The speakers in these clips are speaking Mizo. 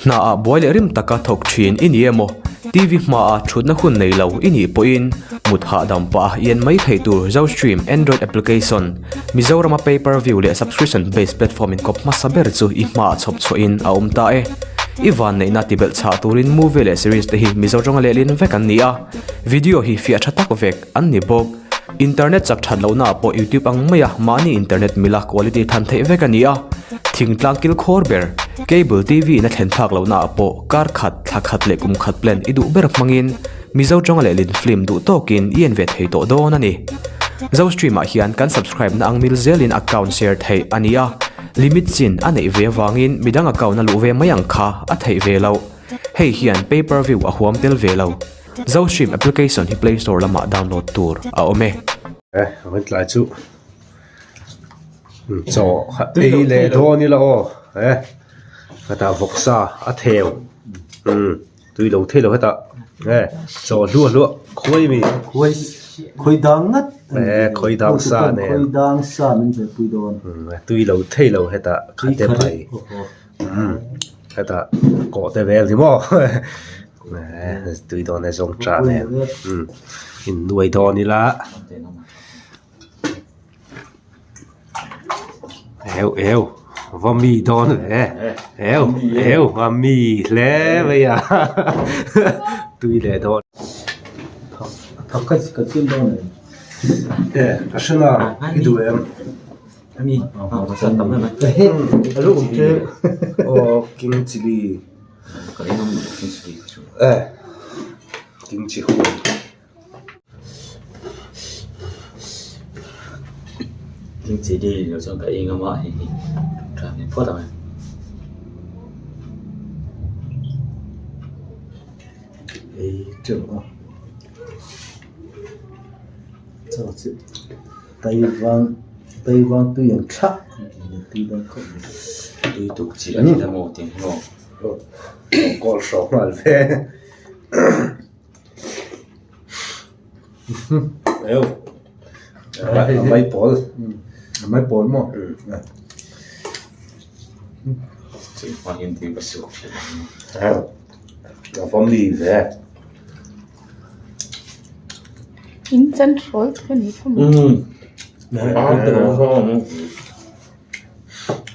Hna ah buai leh rim taka thawk thin i ni emaw, TV hma ah thutna hun nei lo i nih pawhin mut hahdam pah a ian mai thei tur Zostream Android application, Mizorama pay per view leh subscription based platform inkawp hmasa ber chu i hma ah chhawp chhuahin a awm ta e. I vanneihna tibelh chhah turin movie leh series te hi Mizo tawnga lehlin vek an ni a, video hi fiah tha tak vek an ni bawk. Internet chak that lohnaah pawh YouTube ang maia mahni internet mila quality than theih vek a ni a, thingtlang kilkhawr ber cable TV in a thlen phak lohnaah pawh kar khat, thla khat leh kum khat plan i duh ber hmangin Mizo tawnga lehlin film duh tawkin i en ve thei tawh dawn a ni. Zostream ah hian kan subscribe na ang mil zelin account share theih a ni a, limit chin a neih ve avangin midang account a luh ve mai ang kha a theih ve loh. Hei hian pay per view a huam tel ve lo. Zostream application hi play store lamah download tur a awm e. E, vawi tlai chu chaw ei leh dawn ila aw e hetah vawksa a theu tui lo thei lo hetah e chaw hluah hluah khuai mi khuai khawi dang ngat e khawi dang sa nen khawi dang sa min ve pui dawn tui lo thei lo hetah khate phai hetah kawh te vel ni maw tui dawn e zawng tah nen in nuai dawn ila eu eu va mi dawn ve eu eu va mi hle mai a tui leh dawn e a hran a i duh em aw king chilli e king chi hu. King chilli lo chuan ka ei ngam a hei hi tha ve phawt ang e. Ei teuh a chaw chu Taiwan Taiwan tui ang thlah tui dawn khawp mai. Tui tuk chi a ni ta maw tih ang maw. Kawl hrawk nghal ve. Eu. A mai pawl. A mai pawl maw? A va mi ve. In chan hrawl te ni kha maw?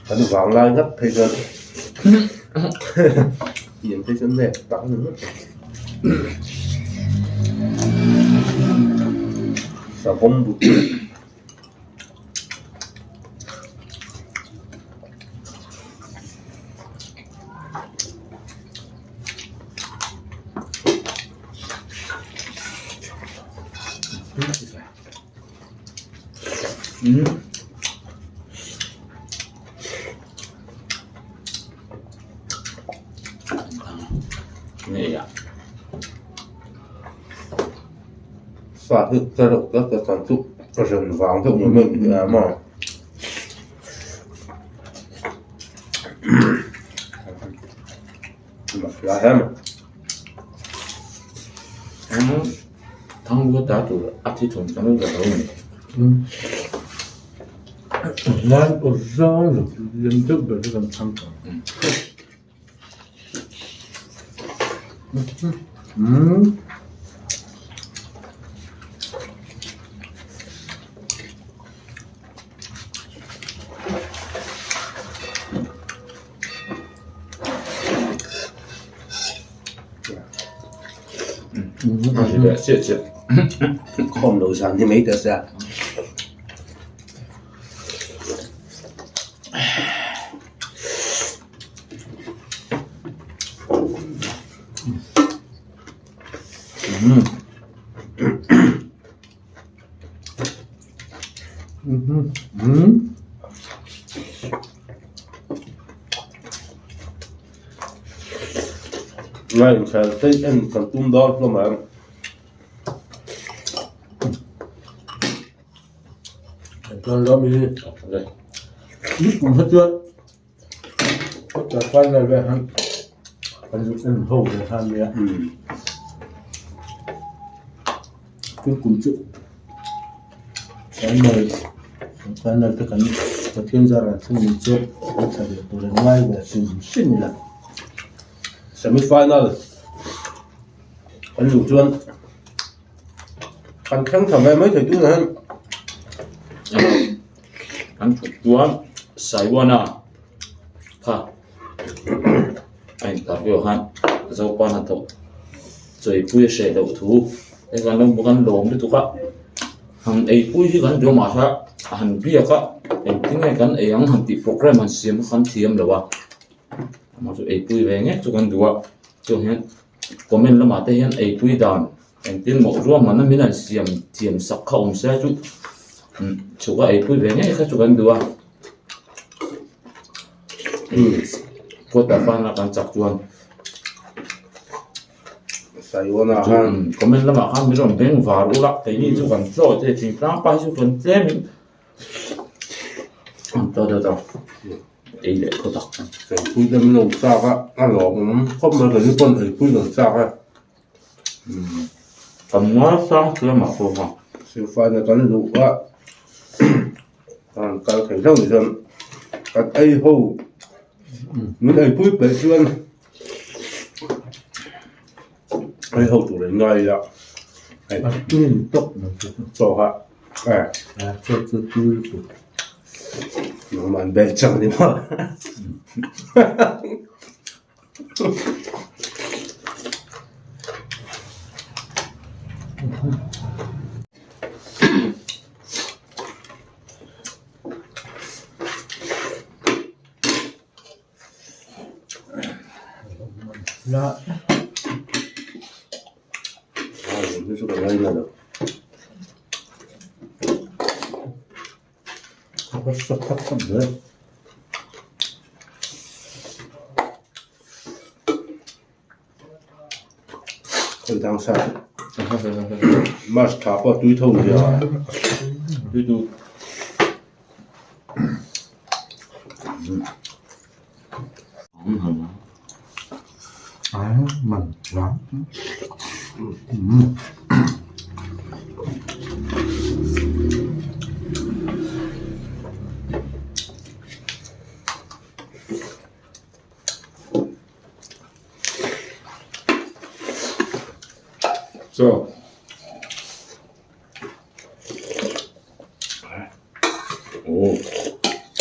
Kan vang lai ngat phei chuan pian phei chuan nep tak ani ngawt ang. Savawm but Sa hi ka reuh tlat a chan chu ka hren vang deuh mai mai ni a maw. Khawm lo zan hi mai ta se a. Ngai inkhel te en kan tum dawn hlawm ang. Chuan ram hi kum kha chuan final vel khan kan zuk en ho ve kha ania tin kum chu final final te kan Pathian zar ah thil ni chu kan thla ve tur an ngai ve hrim hrim ila. Semi final kan luh chuan kan thleng thla ve mai thei tunah hian. Kan thut chuan Saiwana kha a interview ah khan Zopa hnathawh chawipui a hreh loh thu hei kan lo hmu kan lawm lutuk a han eipui hi kan duh mahse a han biak a engtin nge kan ei ang han tih programme han siam kha kan thiam lo a amah chu eipui ve ngek chu kan duh a chuan hian comment lamah te hian eipui dan engtin mawh ruahmanna min han siam thiam sak kha awm se chu chhuk a eipui ve ngei kha chu kan duh a quarter final kan chak chuan comment lamah khan min rawn beng var ula keini chu kan tlaw te thingtlang pa hi chu kan tlem in an tlaw deuh deuh ei leh phawt a. Eipui te min rawn chak a a lawmawm khawp mai keini pawn eipui rawn chak a. Kan ngai sang tlem ah pawh kha. Silfaina kan luh a an kal thei hlauh ni chuan kan ei ho min eipui peih chuan ei ho tur in ngai ila hei chaw kha nangmah an bel chang a ni maw. March thla pawh tui tho nia. Tui tu. So. Aw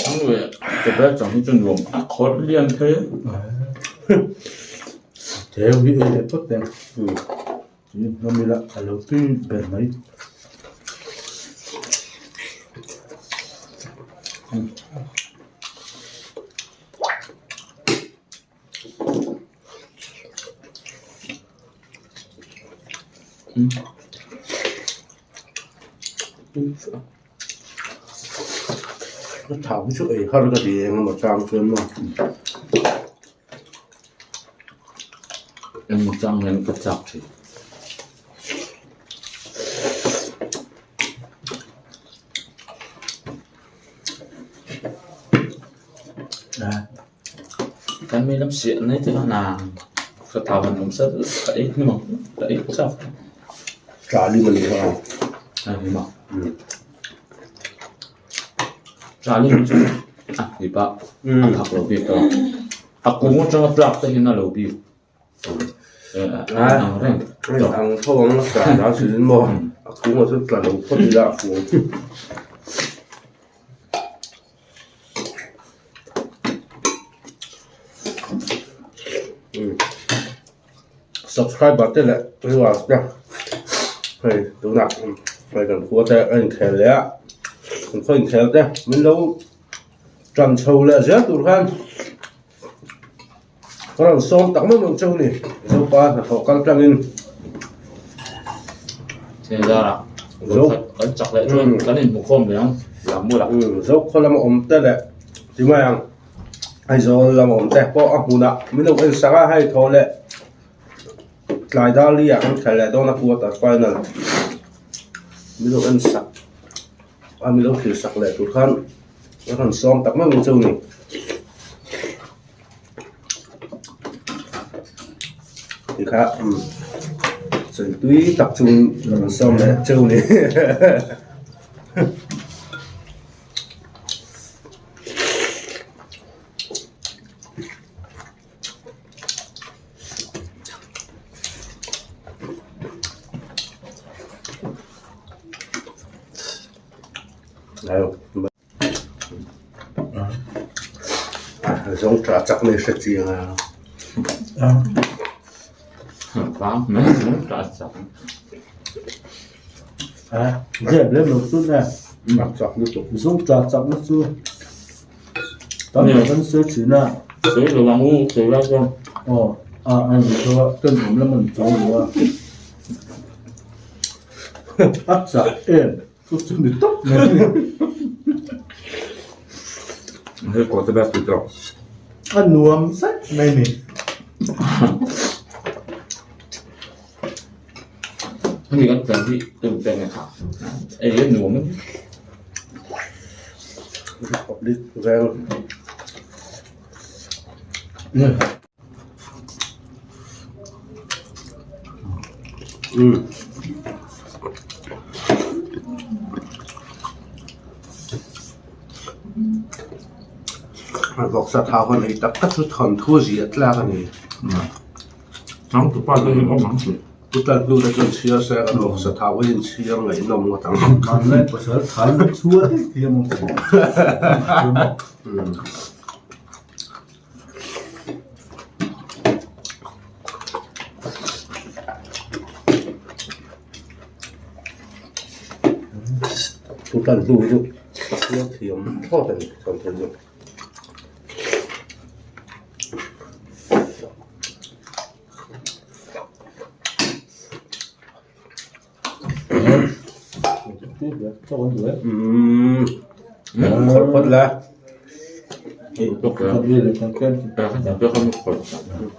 ang leh chawhmeh chang hi chu nuam a khawrh lian thei Theu hi ei leh phawt teh ang tui hnawm ila a lo tui ber mai. Ka thau hi chu ei har ka ti eng emaw chang chuan maw. Eng chang hian ka chak thin. Kan mi lam siah nei te khan a ka thau han awm sat ka ei hnem ang ka ei chak. Tla lim a ni kha. A ni maw? Tla lim chu a hnip a, a phak lo bik a. A kung atanga tlak te hian a lo bik. Ang reng. Ang tho ang tla na sin maw. A kung a chu tla lo phawt ila a kung. Subscriber te leh viewers te hei tunah hei kan khua te a inkhel leh a kan khaw inkhel te min lo tan chho leh zel tur khan ka rawn sawm tak meuh meuh cheu a ni Zopa hnathawh kal tangin. Kan chak leh chuan kan inhmukhawm leh ang. Zokhaw lama awm te leh ti mai ang Aizawl lama awm te pawh a hmunah min lo en sak a hei thaw leh tlai dar li ah kan khelh leh dawn a quarter final min lo en sak a min lo thlir sak leh tur khan a rawn sawm tak meuh ang chu a ni. Tikha sawi tui tak chung ka rawn sawm leh cheu ni. Zawng ṭah chak mai hre chiang a. Zep lem lo chu nge zawng ṭah chak na chu tam tak an sawi ṭhin a. Sawi lo ang u sawi lai chuan. Aw a a ni tho a kan awm lam an chawl lo a. A chak em. Chu chu ni tawp mai a ni. Hei kawt te bek tui tawk. A nuam zet mai a ni. Hemi kan tlan hi tum te nge kha. Ei a nuam a ni. Republic vel. Vawksa thau han ei tak tak chu thawnthu ziah tlak a ni. Changtupa te hi awm ang chu. Pu Tlanhlu te chuan chhiar se kan vawksa thau hi inchhiar ngaihnawm ngawt ang. Hmanlai pasal thai na chhuat hiam ang chu. Chu tan hnu chu a thiam thlawt a ni chuan thil chu. Umm khawlh phawt la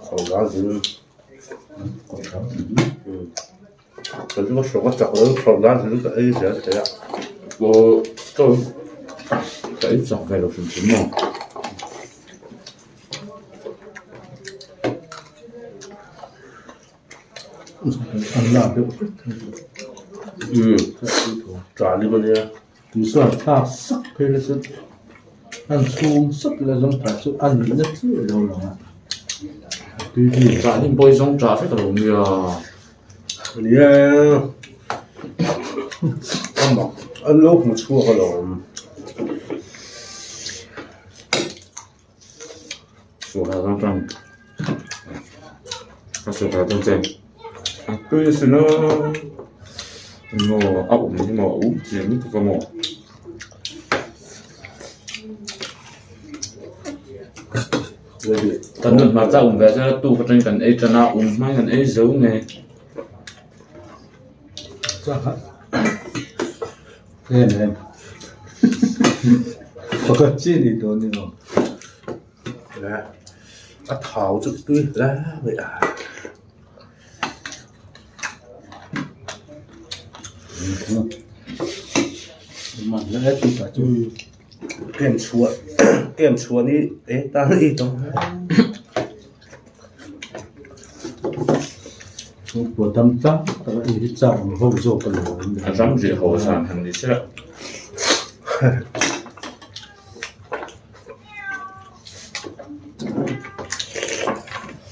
khawlh zin kan chu ka hrawk a chak lo khawlh la zin ka ei zel thei a. Ka ei chak ve lo hrim hrim maw. Tihsual thlak sak phei la chu an chhung sak la zawng tah chu a nihna chiah lo lang a tui bik. Tah hi bawi zawng tah vek a lo nia. Nia a mak an lo hmu chhuak alawm. Kan nun hmarcha um ve chuan a tuk atangin kan ei tan a um hmain kan ei zo nge. Em em pakhat chi ni dawn ni lo. A thau chu tui hle mai a. Kem chhuah kem chhuah ni e tan i tawng. Chhungkua dam tlang tak a i chak ang ho zawk a lo awm A ram rih ho zan han ni sela.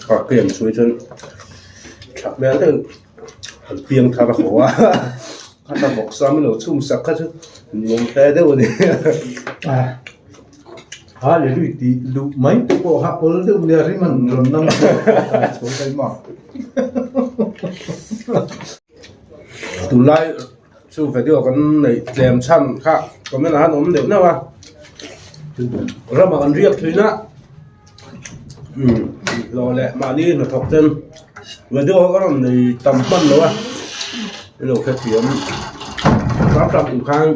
A kem chhui chuan tha hmel deuh an piang thar a haw a khata bawksa min lo chhum sak kha chu nuam hle deuh a ni. Hallelujah tih luh mai te pawh kha awl deuh nia rim an rawn nam chho daih maw. Tunlai chu video kan neih tlem chhan kha comment ah han awm deuh neuh a ramah kan riak thin a umm hlawh leh mahni hnathawk ten video ho ka rawn nei tam hman lo a ni lo hrethiam tam tak tur khan.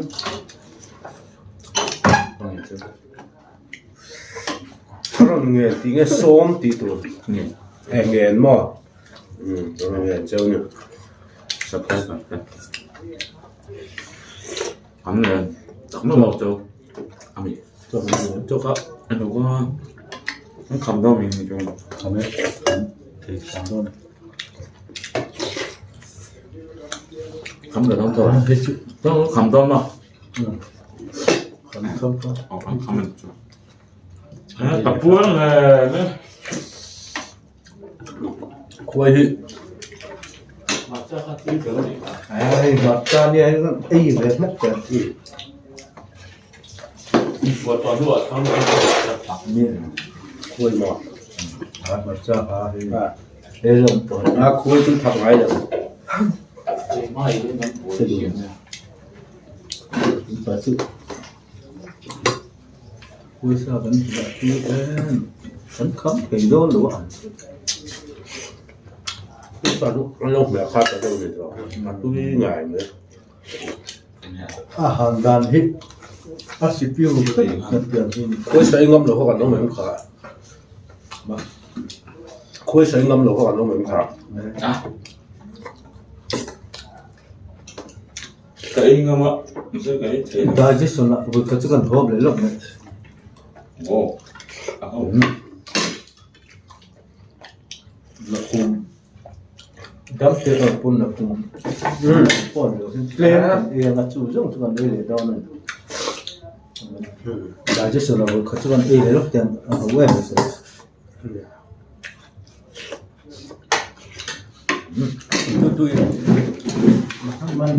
A rawn ngen tih nge sawm tih tur e ngen maw umm a rawn ngen cheu a ni Khuai hi Khuai maw? A khuai chu thak ngai lo. Pawisa kan dah tir em kan kham thei dawn lo a. Pawisa chu an lo hmeh khat a deuh ni tawh a tui ngai mai. A han dan hi a sipiu vek kan pian hi ni. Pawisa i ngam lo kha kan awm em kha? Pawisa i ngam lo kha kan awm em kha? Ka ei ngam a, mahse ka ei thei lo. Digestion ah vawikhat kha chu kan thawp leh lawk mai. Aw, a ho. Nakum dam te erawh pawn nakum pawh ni lo hian tlem kan ei anga chu zawng chu kan ei leh dawn a ni. Digestion ah vawikhat chu kan ei leh lawk te a ho em mai.